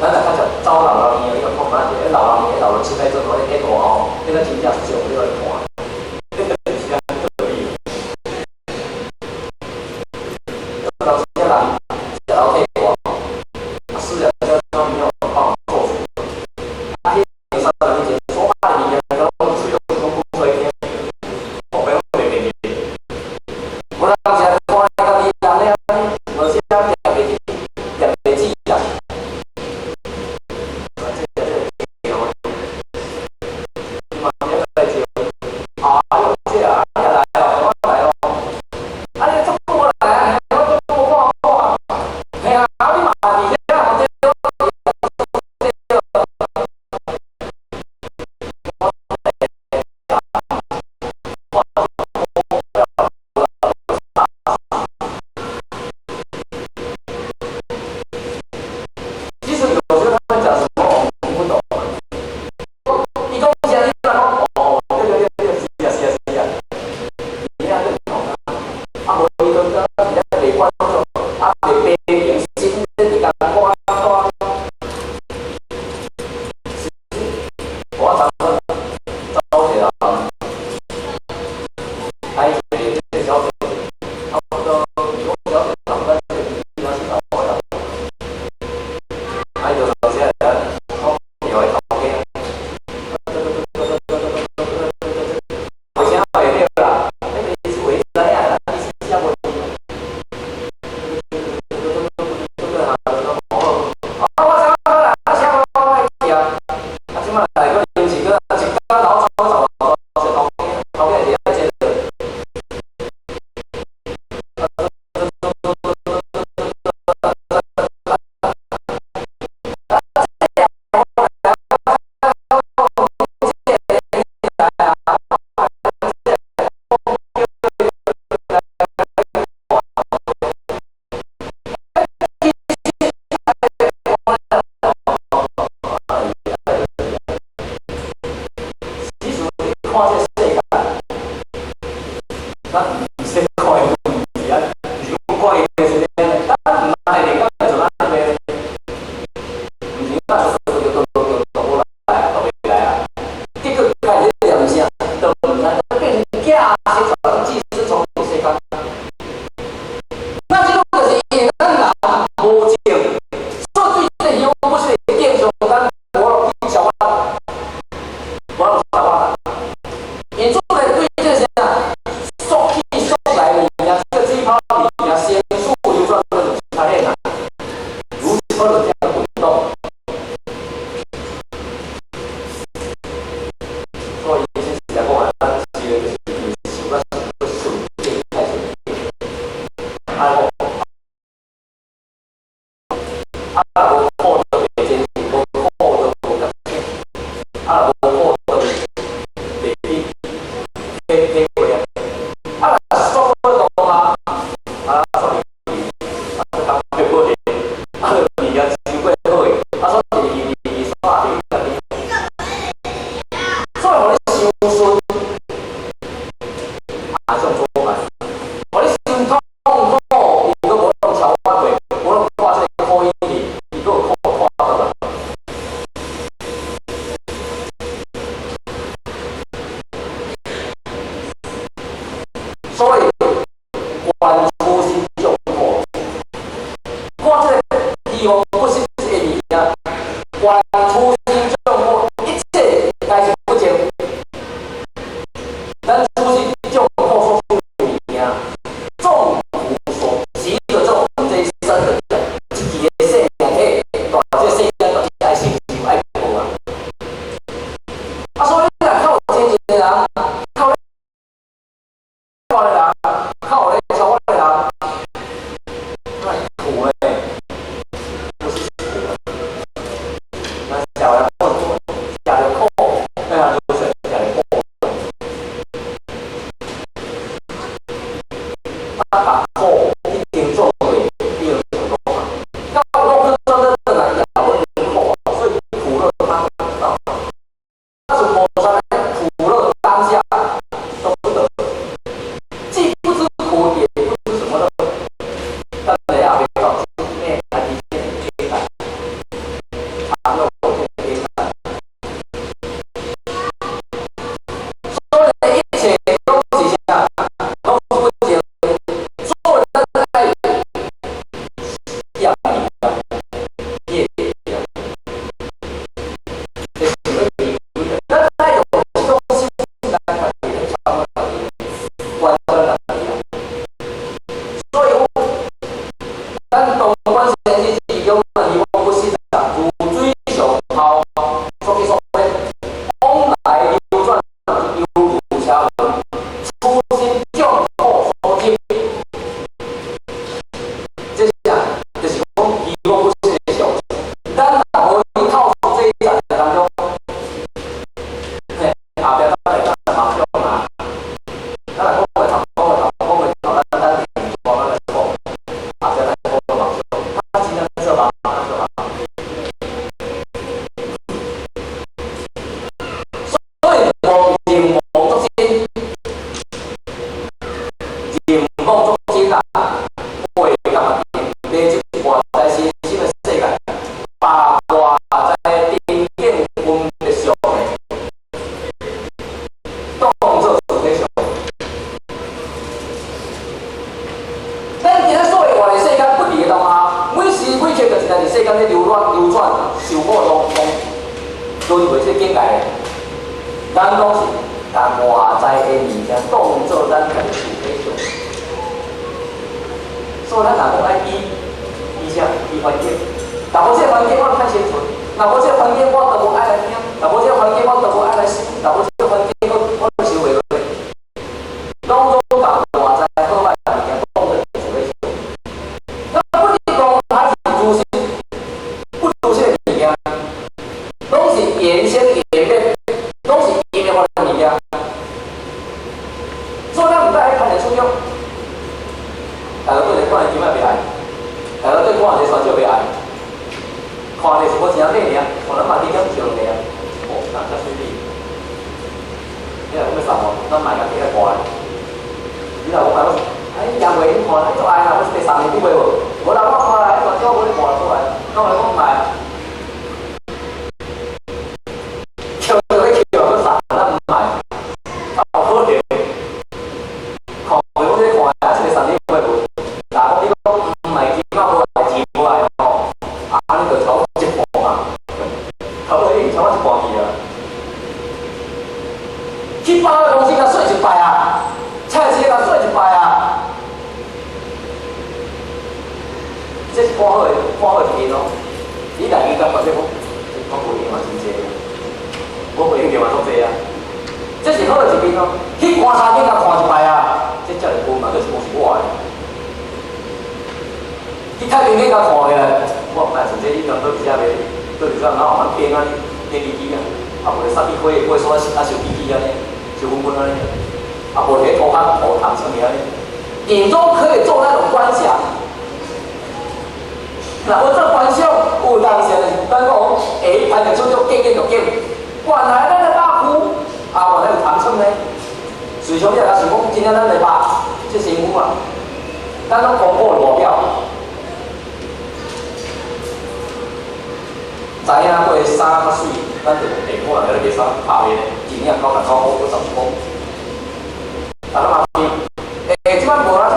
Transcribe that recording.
咱若較食走流流麵的，你講看覓者，流流麵流落凊彩做，嗰啲幾大吼，那個真正是上你來看，那個就是按呢道理。當時人食老退我，私人這方面有幫我做主，啊，彼30年前所擺的物件，攏喙攏講講出來聽，後壁攏袂變的。無人食看家己人咧，無啥掂袂起，掂袂起啦。這個這個，你嘛免來招。厭離啊，厭離啊，這是想欲離開。咱愛用這種心來家己咧照顧家己，關照家己啊。所以講，咱東莞先生是用義亡不息啊，如水上泡，所以說往來流轉，猶如車輪，此心眾苦所集。這是啥？就是講義亡不息的上。咱若無去透出這一層當中，嘿，後壁咱會當來夢想啊。咱若講袂頭，講袂頭，講袂頭，咱等停轉咱來講，後壁來講夢想，他真正做夢，做夢。所以無認妄作真，認妄作真啊，會感嘛定，迷執活在身心的世界，把活在定境分別上的，當做自體上。咱今仔所謂活的世間不離的當下，每時每刻就一在佇世間咧流轉流轉，受苦攏攏輪迴這個境界。咱攏是共外在的物件當做咱家己自體上。所以咱若講愛依依啥？依環境。若無這個環境，我較生存；若無這個環境，我就無愛來聽；若無這個環境，我就無愛來想；若無這個環境，我就受袂落。攏總共外在好歹物件當做自體上。那不是講還是如實，不如實的物件，攏是緣生緣滅，攏是因緣的物件。所以咱毋知愛牽連出境。大家對看伊金仔袂愛，大家對看一個山少袂愛，看的是我真美爾，看咱嘛去減少爾，哦，那遮水利。你若講欲送我，咱賣共加來掛。你若講來我，哎，楊慧你看，你足愛啦，我是袂送你，你袂無？無啦，我看來，大少無咧掛出來，我來講賣。捡就欲捡，閣送，咱毋賣，啊，有可能。看袂講這看，啊，是袂送你袂無？若講你講毋賣金仔無愛錢無愛吼，啊，按呢就超一半嘛，差不多已經超我一半去啊。去百貨公司共洗一擺啊，菜市共洗一擺啊，這是看好的，看好一面咯。你家己感覺這講，我回應嘛真濟，我回應嘛足濟啊。這是好的一面咯。去棺材頂共看一擺啊，這遮爾久嘛，閣是講是我的。去太平間共看起來，我毋知像這你當倒佇遮賣，倒佇遮哪有通變啊？變機機啊，啊無咧殺去火火煞啊燒機機按呢，燒滾滾按呢，啊無佇塗骹塗糖穿去按呢，你都可以做那種觀想。若無做觀想，有當時就是咱講，下攀就出足見見就見。原來咱的肉膚，啊，原來有糖霜呢。隨想你若想講，今仔咱的肉，這身軀啊，咱攏公布外表，知影過衫較媠，咱就用電話來咧買衫拍面，一領99塊，閣11箍。啊，咱嘛是，這擺無啦。